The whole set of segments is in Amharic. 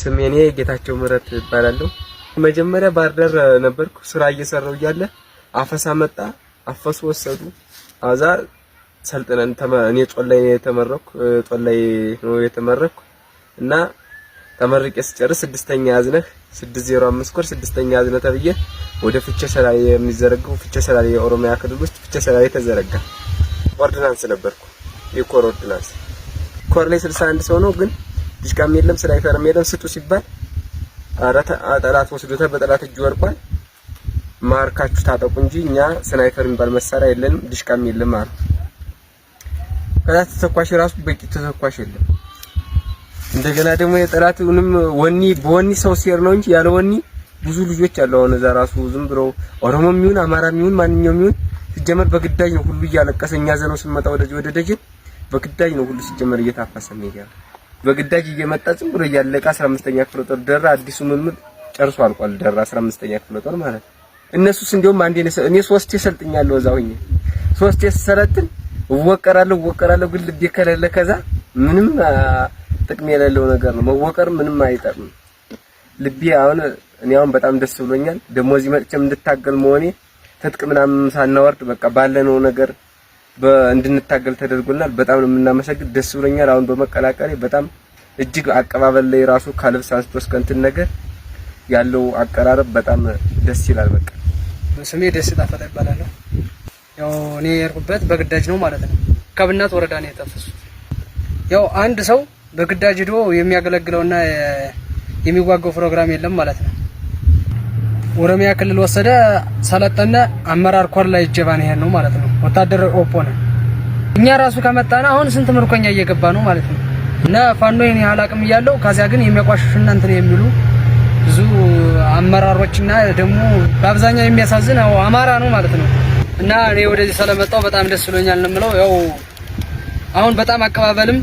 ስሜ እኔ ጌታቸው ምህረት እባላለሁ። መጀመሪያ ባህር ዳር ነበርኩ። ስራ እየሰራው እያለ አፈሳ መጣ። አፈሱ ወሰዱ። አዛ ሰልጥነን እኔ ጦላይ ነው የተመረኩ፣ ጦላይ ነው የተመረኩ እና ተመርቄ ስጨርስ ስድስተኛ አዝነህ 605 ኮር ስድስተኛ አዝነህ ተብዬ ወደ ፍቼ ሰላሌ የሚዘረጋው ፍቼ ሰላሌ የኦሮሚያ ክልል ውስጥ ፍቼ ሰላሌ ተዘረጋ። ኦርዲናንስ ነበርኩ፣ የኮር ኦርዲናንስ። ኮር ላይ 61 ሰው ነው፣ ግን ዲሽቃም የለም ስናይፐርም የለም። ስጡ ሲባል ኧረ ጠላት ወስዶታል፣ በጠላት እጅ ወድቋል። ማርካችሁ ታጠቁ እንጂ እኛ ስናይፐር የሚባል መሳሪያ የለንም፣ ዲሽቃም የለም አሉ። ከዛ ተተኳሽ ራሱ በቂ ተተኳሽ የለም። እንደገና ደግሞ የጠላቱንም ወኒ በወኒ ሰው ሲር ነው እንጂ ያለ ወኒ ብዙ ልጆች አሉ። አሁን እዛ ራሱ ዝም ብሎ ኦሮሞም ይሁን አማራም ይሁን ማንኛውም ይሁን ሲጀመር በግዳጅ ነው ሁሉ እያለቀሰ እኛ ዘነው ስንመጣ ወደዚህ ወደ ደጀን በግዳጅ ነው ሁሉ ሲጀመር እየታፈሰ ነው። በግዳጅ እየመጣ ዝም ብሎ እያለቀ 15ኛ ክፍለ ጦር ደራ አዲሱ ምልምል ጨርሶ አልቋል። ደራ 15ኛ ክፍለ ጦር ማለት ነው። እነሱስ እንዲያውም አንዴ እኔ ሶስቴ ሰልጥኛለሁ። እዛ ሆኜ ሶስቴ ስሰለጥን እወቀራለሁ እወቀራለሁ፣ ግን ልቤ ከሌለ ከዛ ምንም ጥቅም የሌለው ነገር ነው። መወቀር ምንም አይጠቅምም። ልቤ አሁን እኔ አሁን በጣም ደስ ብሎኛል። ደግሞ እዚህ መጥቼም እንድታገል መሆኔ ትጥቅ ምናምን ሳናወርድ በቃ ባለነው ነገር እንድንታገል ተደርጎልናል። በጣም ነው የምናመሰግን። ደስ ብሎኛል። አሁን በመቀላቀሌ በጣም እጅግ አቀባበል ላይ ራሱ ከልብስ አንስቶ እስከ እንትን ነገር ያለው አቀራረብ በጣም ደስ ይላል። በቃ ስሜ ደስ ጣፈጠ ይባላለሁ። ያው እኔ የሄድኩበት በግዳጅ ነው ማለት ነው። ከብናት ወረዳ ነው የታፈሱት። ያው አንድ ሰው በግዳጅ ሄዶ የሚያገለግለውና የሚዋጋው ፕሮግራም የለም ማለት ነው። ኦሮሚያ ክልል ወሰደ፣ ሰለጠነ፣ አመራር ኮር ላይ እጀባ ነው ያለው ማለት ነው። ወታደራዊ ኦፖ ነው። እኛ ራሱ ከመጣና አሁን ስንት ምርኮኛ እየገባ ነው ማለት ነው። እና ፋኖ ይሄን ያህል አቅም እያለው ከዚያ ግን የሚያቋሽሹና እንትን የሚሉ ብዙ አመራሮችና ደግሞ በአብዛኛው የሚያሳዝን ያው አማራ ነው ማለት ነው። እና እኔ ወደዚህ ስለመጣው በጣም ደስ ብሎኛል ነው የምለው። ያው አሁን በጣም አቀባበልም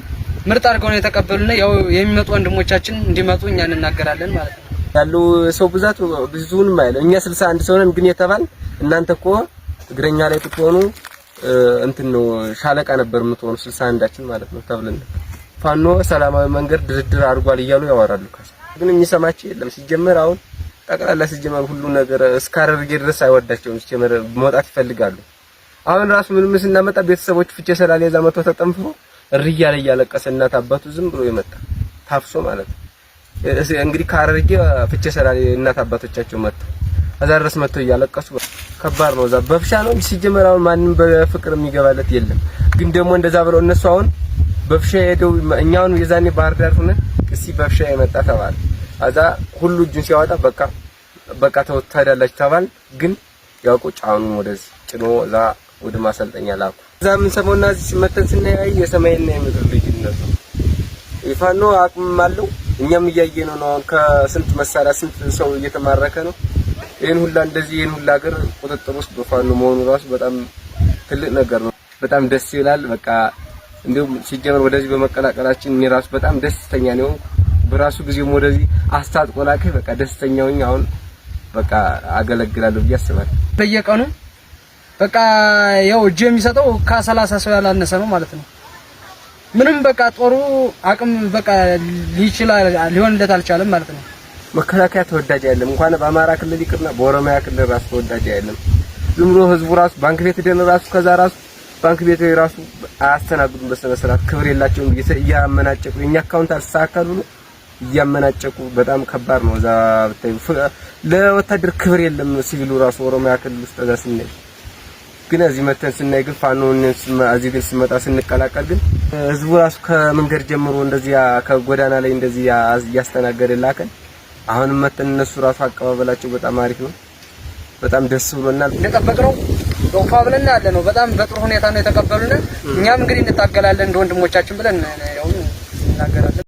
ምርጥ አድርገው ነው የተቀበሉና ያው የሚመጡ ወንድሞቻችን እንዲመጡ እኛ እንናገራለን ማለት ነው። ያለው ሰው ብዛት ብዙንም አይደለም። እኛ 61 ሰው ነን፣ ግን የተባል እናንተ እኮ እግረኛ ላይ ብትሆኑ እንትን ነው ሻለቃ ነበር የምትሆኑ 61ዳችን ማለት ነው ተብለን ፋኖ ሰላማዊ መንገድ ድርድር አድርጓል እያሉ ያወራሉ። ግን የሚሰማቸው የለም። ሲጀመር አሁን ጠቅላላ ሲጀመር ሁሉ ነገር እስከ ሐረርጌ ድረስ አይወዳቸውም። ሲጀመር መውጣት ይፈልጋሉ። አሁን ራሱ ምንም ስናመጣ ቤተሰቦች ፍቼ ሰላሌ እዛ መጥቶ ተጠንፍሮ እሪ እያለ እያለቀሰ እናት አባቱ ዝም ብሎ የመጣ ታፍሶ ማለት ነው። እንግዲህ ከሐረርጌ ፍቼ ሰላሌ እናት አባቶቻቸው መጥተው እዛ ድረስ መጥተው እያለቀሱ ከባድ ነው። እዛ በፍሻ ነው ሲጀመር። አሁን ማንም በፍቅር የሚገባለት የለም። ግን ደግሞ እንደዛ ብለው እነሱ አሁን በፍሻ ሄደው እኛውን የዛኔ ባህር ዳር ሆነን እስቲ በፍሻ የመጣ ተባለ። አዛ ሁሉ እጁን ሲያወጣ በቃ በቃ ተወታዳላችሁ ተባል። ግን ያው ጫኑ ወደዚህ ጭኖ እዛ ወደ ማሰልጠኛ ላኩ። እዛ የምንሰማውና እዚህ ሲመተን ስናያይ የሰማይና የምድር ልዩነት ነው። የፋኖ አቅምም አለው። እኛም እያየነው ነው። አሁን ከስንት መሳሪያ ስንት ሰው እየተማረከ ነው። ይሄን ሁላ እንደዚህ ይሄን ሁላ ሀገር ቁጥጥር ውስጥ በፋኖ መሆኑ ራሱ በጣም ትልቅ ነገር ነው። በጣም ደስ ይላል። በቃ እንዲሁም ሲጀመር ወደዚህ በመቀላቀላችን እኔ ራሱ በጣም ደስተኛ ነው። በራሱ ጊዜም ወደዚህ አስታጥቆ ላከኝ። በቃ ደስተኛ ሆኜ አሁን በቃ አገለግላለሁ ብዬ አስባለሁ። በየቀኑ በቃ ያው እጅ የሚሰጠው ከ30 ሰው ያላነሰ ነው ማለት ነው። ምንም በቃ ጦሩ አቅም በቃ ሊችል ሊሆንለት አልቻለም ማለት ነው። መከላከያ ተወዳጅ አይደለም። እንኳን በአማራ ክልል ይቅርና በኦሮሚያ ክልል ራሱ ተወዳጅ አይደለም። ዝም ብሎ ህዝቡ ራሱ ባንክ ቤት ደን ራሱ ከዛ ራሱ ባንክ ቤት ራሱ አያስተናግዱም በስነ ስርዓት፣ ክብር የላቸውም። እያመናጨቁ የኛ account አልተሳካል ብሎ እያመናጨቁ በጣም ከባድ ነው። እዛ ብታይ ለወታደር ክብር የለም። ሲቪሉ ራሱ ኦሮሚያ ክልል ውስጥ እዛ ስናይ ግን እዚህ መተን ስናይ ግን ፋኖን እዚህ ግን ስመጣ ስንቀላቀል ግን ህዝቡ ራሱ ከመንገድ ጀምሮ እንደዚህ ከጎዳና ላይ እንደዚህ እያስተናገደ ላከን። አሁንም መተን እነሱ ራሱ አቀባበላቸው በጣም አሪፍ ነው። በጣም ደስ ብሎናል። እንደጠበቅነው ዶፋ ብለን ያለ ነው። በጣም በጥሩ ሁኔታ ነው የተቀበሉን። እኛም እንግዲህ እንታገላለን እንደ ወንድሞቻችን ብለን ያው እናገራለን።